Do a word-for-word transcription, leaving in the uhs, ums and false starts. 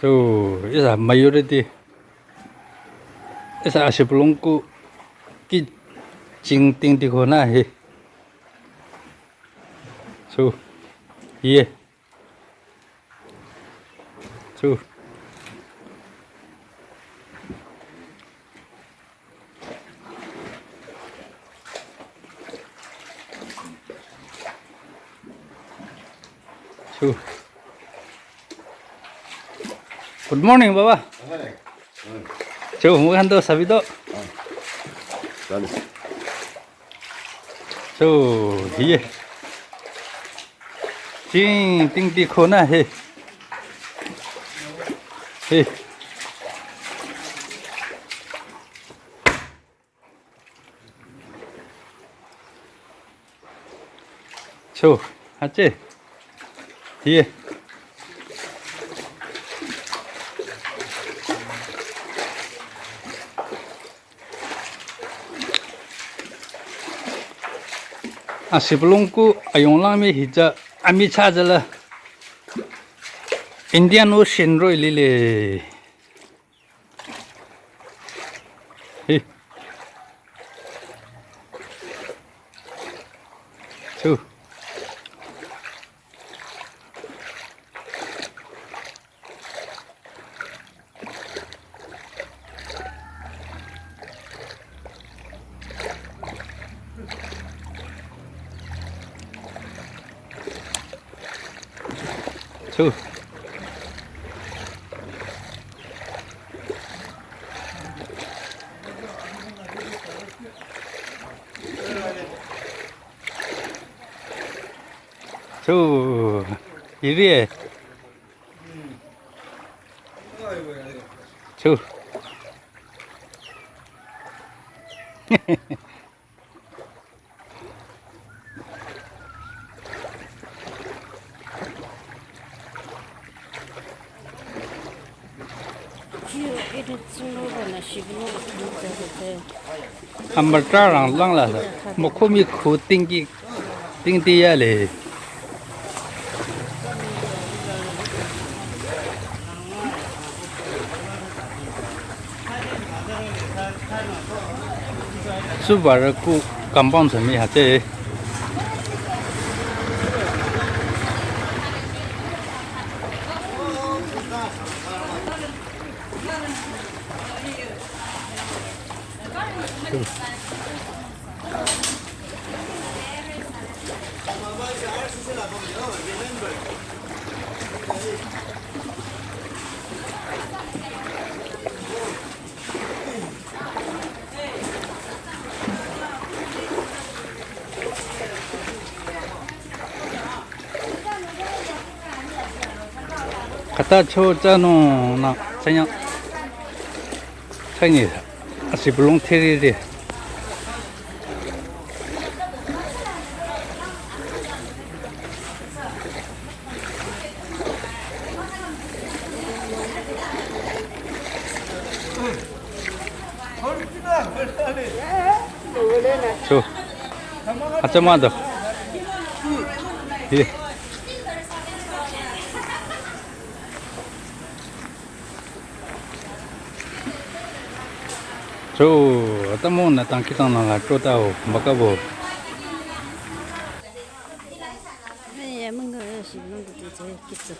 So, ihsa majority. Ihsa ashibülung ku ki jing tingti ko na he. So, ye. So. So. Good morning, Baba. Hi. Hmm. So, mukhan to sabi to. Ah. Dale. So, hiye. Jing tingti ko na he. He. So, ache. Hiye. Ashibülung ku ayunglang mi hija ami cha jala Indian Ocean roh-i lile. Hi. Chu. Chu. Chu. Iri. Chu. Amatra rang lang la sa. Mukhu mi khu tingki, tingti ya le. Sübükuh compound sü mi hütsü. Khüta cho tsanung nü tsanyang. Tsanyang. Ashibülung theri de. Cho. Acha ma do. Ye. Cho, atümung nü tangki tang nang la cho tao, maka bo. Ye, mung ko ye shi, mung ko ye shi, kitsu.